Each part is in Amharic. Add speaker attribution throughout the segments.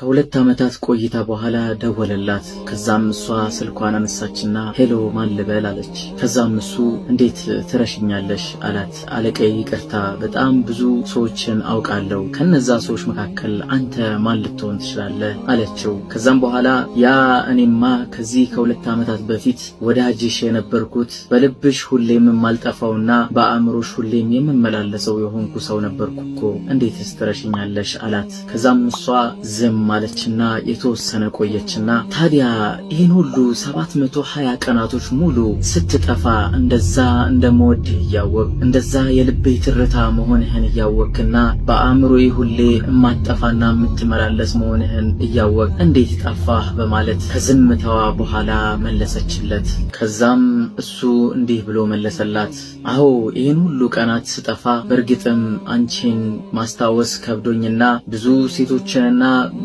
Speaker 1: ከ2 ዓመታት ቆይታ በኋላ ደወለላት። ከዛም እሷ ስልኳን አነሳችና "Hello፣ ማን ልበል?" አለች። ከዛም እሱ "እንዴት ትረሽኛለሽ?" አላት። "አለቃዬ፣ ይቅርታ፣ በጣም ብዙ ሰዎችን አውቃለሁ። ከነዛ ሰዎች መካከል አንተ ማን ልትሆን ትችላለህ?" አለችው። ከዛም በኋላ ያ እኔማ ከዚህ ከ2 ዓመታት በፊት ወዳጅሽ የነበርኩት፣ በልብሽ ሁሌም የማልጠፋውና በአእምሮሽ ሁሌም የምመላለሰው የሆንኩ ሰው ነበርኩ እኮ፣ እንዴትስ ትረሽኛለሽ?" አላት። ከዛም እሷ ዝም አለችና የተወሰነ ቆየችና "ታዲያ ይህን ሁሉ 720 ቀናቶች ሙሉ ስትጠፋ እንደዛ እንደምወድህ እያወቅክ፣ እንደዛ የልቤ ትርታ መሆንህን እያወቅክና በአእምሮዬ ሁሌ እማትጠፋና የምትመላለስ መሆንህን እያወቅክ እንዴት ጠፋህ?" በማለት ከዝምታዋ በኋላ መለሰችለት። ከዛም እሱ እንዲህ ብሎ መለሰላት። "አዎ፣ ይህን ሁሉ ቀናት ስጠፋ በእርግጥም አንቺን ማስታወስ ከብዶኝና ብዙ ሴቶችንና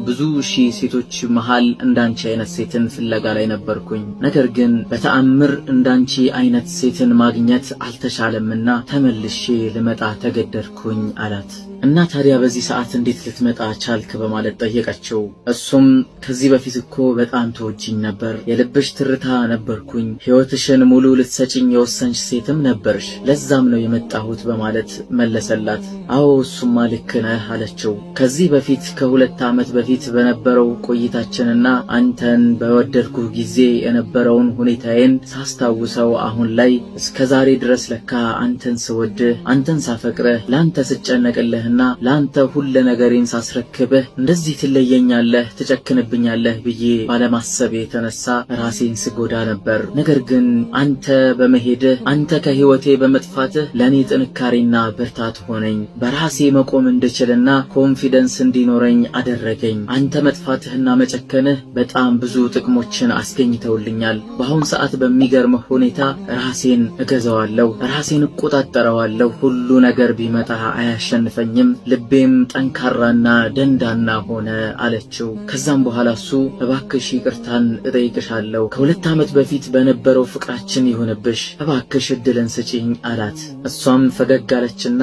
Speaker 1: ብዙ ሺህ ሴቶች መሃል እንዳንቺ አይነት ሴትን ፍለጋ ላይ ነበርኩኝ። ነገር ግን በተአምር እንዳንቺ አይነት ሴትን ማግኘት አልተቻለምና ተመልሼ ልመጣ ተገደድኩኝ" አላት። "እና ታዲያ በዚህ ሰዓት እንዴት ልትመጣ ቻልክ?" በማለት ጠየቀችው። እሱም "ከዚህ በፊት እኮ በጣም ትወጂኝ ነበር፣ የልብሽ ትርታ ነበርኩኝ፣ ሕይወትሽን ሙሉ ልትሰጪኝ የወሰንሽ ሴትም ነበርሽ፣ ለዛም ነው የመጣሁት" በማለት መለሰላት። "አዎ፣ እሱማ ልክ ነህ" አለችው። "ከዚህ በፊት ከ2 ዓመት በፊት በነበረው ቆይታችንና አንተን በወደድኩህ ጊዜ የነበረውን ሁኔታዬን ሳስታውሰው አሁን ላይ እስከ ዛሬ ድረስ ለካ አንተን ስወድህ፣ አንተን ሳፈቅርህ፣ ለአንተ ስጨነቅልህና ለአንተ ሁለ ነገሬን ሳስረክብህ እንደዚህ ትለየኛለህ፣ ትጨክንብኛለህ ብዬ ባለማሰብ የተነሳ ራሴን ስጎዳ ነበር። ነገር ግን አንተ በመሄድህ፣ አንተ ከህይወቴ በመጥፋትህ ለእኔ ጥንካሬና ብርታት ሆነኝ። በራሴ መቆም እንድችልና confidence እንዲኖረኝ አደረገኝ። አንተ መጥፋትህና መጨከንህ በጣም ብዙ ጥቅሞችን አስገኝተውልኛል። በአሁን ሰዓት በሚገርምህ ሁኔታ ራሴን እገዛዋለሁ፣ ራሴን እቆጣጠረዋለሁ። ሁሉ ነገር ቢመጣ አያሸንፈኝም። ልቤም ጠንካራና ደንዳና ሆነ" አለችው። ከዛም በኋላ እሱ "እባክሽ ይቅርታን እጠይቅሻለሁ፣ ከ2 ዓመት በፊት በነበረው ፍቅራችን ይሁንብሽ፣ እባክሽ እድልን ስጪኝ" አላት። እሷም ፈገግ አለችና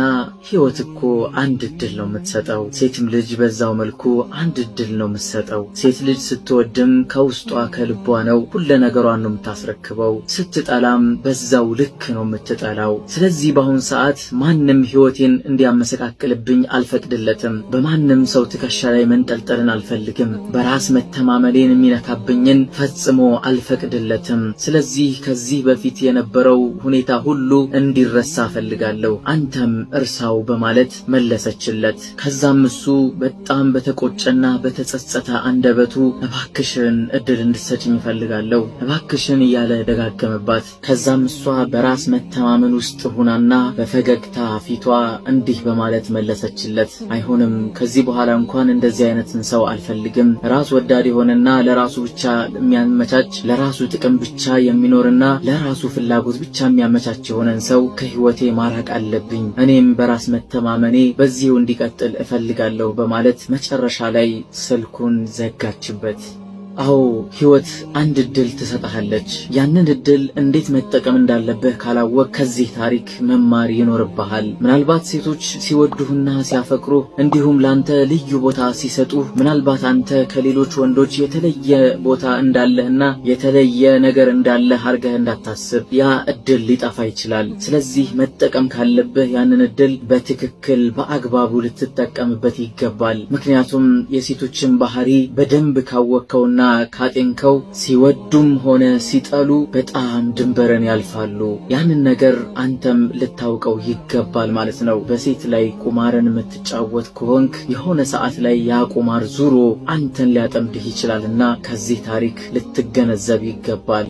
Speaker 1: "ህይወት እኮ አንድ እድል ነው የምትሰጠው። ሴትም ልጅ በዛው መልኩ አንድ እድል ነው የምትሰጠው። ሴት ልጅ ስትወድም ከውስጧ ከልቧ ነው፣ ሁለ ነገሯን ነው የምታስረክበው። ስትጠላም በዛው ልክ ነው የምትጠላው። ስለዚህ በአሁን ሰዓት ማንም ህይወቴን እንዲያመሰቃቅልብኝ አልፈቅድለትም። በማንም ሰው ትከሻ ላይ መንጠልጠልን አልፈልግም። በራስ መተማመኔን የሚነካብኝን ፈጽሞ አልፈቅድለትም። ስለዚህ ከዚህ በፊት የነበረው ሁኔታ ሁሉ እንዲረሳ እፈልጋለሁ። አንተም እርሳው" በማለት መለሰችለት። ከዛም እሱ በጣም በተቆጨና በተጸጸተ አንደበቱ "እባክሽን እድል እንድትሰጭኝ እፈልጋለሁ፣ እባክሽን" እያለ ደጋገመባት። ከዛም እሷ በራስ መተማመን ውስጥ ሆናና በፈገግታ ፊቷ እንዲህ በማለት መለሰችለት። "አይሆንም፣ ከዚህ በኋላ እንኳን እንደዚህ አይነትን ሰው አልፈልግም። ራስ ወዳድ የሆነና ለራሱ ብቻ የሚያመቻች፣ ለራሱ ጥቅም ብቻ የሚኖርና ለራሱ ፍላጎት ብቻ የሚያመቻች የሆነን ሰው ከህይወቴ ማራቅ አለብኝ። እኔም በራስ መተማመኔ በዚሁ እንዲቀጥል እፈልጋለሁ" በማለት መጨረሻ ላይ ስልኩን ዘጋችበት። አዎ፣ ህይወት አንድ እድል ትሰጥሃለች። ያንን እድል እንዴት መጠቀም እንዳለብህ ካላወቅክ ከዚህ ታሪክ መማር ይኖርብሃል። ምናልባት ሴቶች ሲወዱህና ሲያፈቅሩህ እንዲሁም ላንተ ልዩ ቦታ ሲሰጡህ ምናልባት አንተ ከሌሎች ወንዶች የተለየ ቦታ እንዳለህና የተለየ ነገር እንዳለህ አድርገህ እንዳታስብ። ያ እድል ሊጠፋ ይችላል። ስለዚህ መጠቀም ካለብህ ያንን እድል በትክክል በአግባቡ ልትጠቀምበት ይገባል። ምክንያቱም የሴቶችን ባህሪ በደንብ ካወቅከውና ካጤንከው ሲወዱም ሆነ ሲጠሉ በጣም ድንበርን ያልፋሉ። ያንን ነገር አንተም ልታውቀው ይገባል ማለት ነው። በሴት ላይ ቁማርን የምትጫወት ከሆንክ የሆነ ሰዓት ላይ ያ ቁማር ዙሮ አንተን ሊያጠምድህ ይችላልና ከዚህ ታሪክ ልትገነዘብ ይገባል።